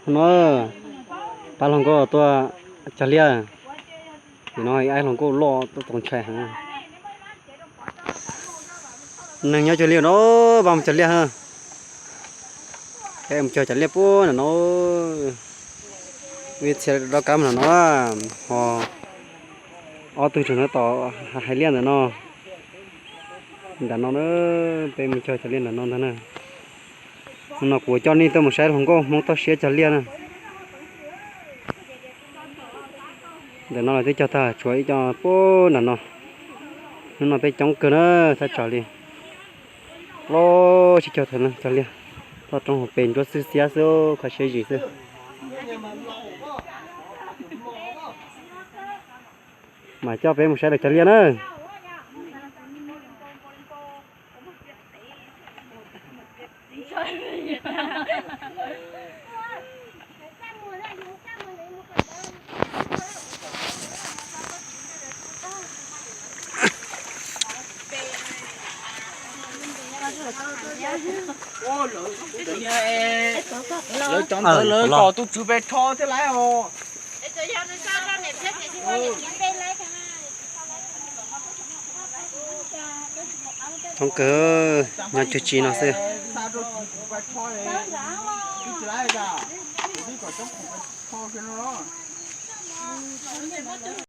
No, pab hluas nkauj tuaj cog liaj. Nim no ib hluas nkauj loj tuaj txaus ntshai heev. Neeg nyob cog liaj no, pab mus cog liaj ha. Peb mus cog cov liaj puag nram no. Vij txhia dob kab mus nram no, ho ob tug tseem nyob tom hais liaj ntawm no. Nram no na, peb mus cog cov liaj nram no ntag na. Hnub no kuv coj nej tuaj mus saib hluas nkauj Hmoob toj siab cog liaj na. Ntawm no los twb cog tag, tshuav ib co puag nram no. Hnub no peb coob kawg na, thaj tsam li plaub tsib caug tus na cog liaj. Toj roob hauv pes ntsuab xwb xiab xwb, kho siab zim xwb. Mas coj peb mus saib lawv cog liaj na. Lawv cov ntawd lawv kom tus tswv pes rho thiaj laiv os. Thoob kawg, nyob cug tsi no xwb.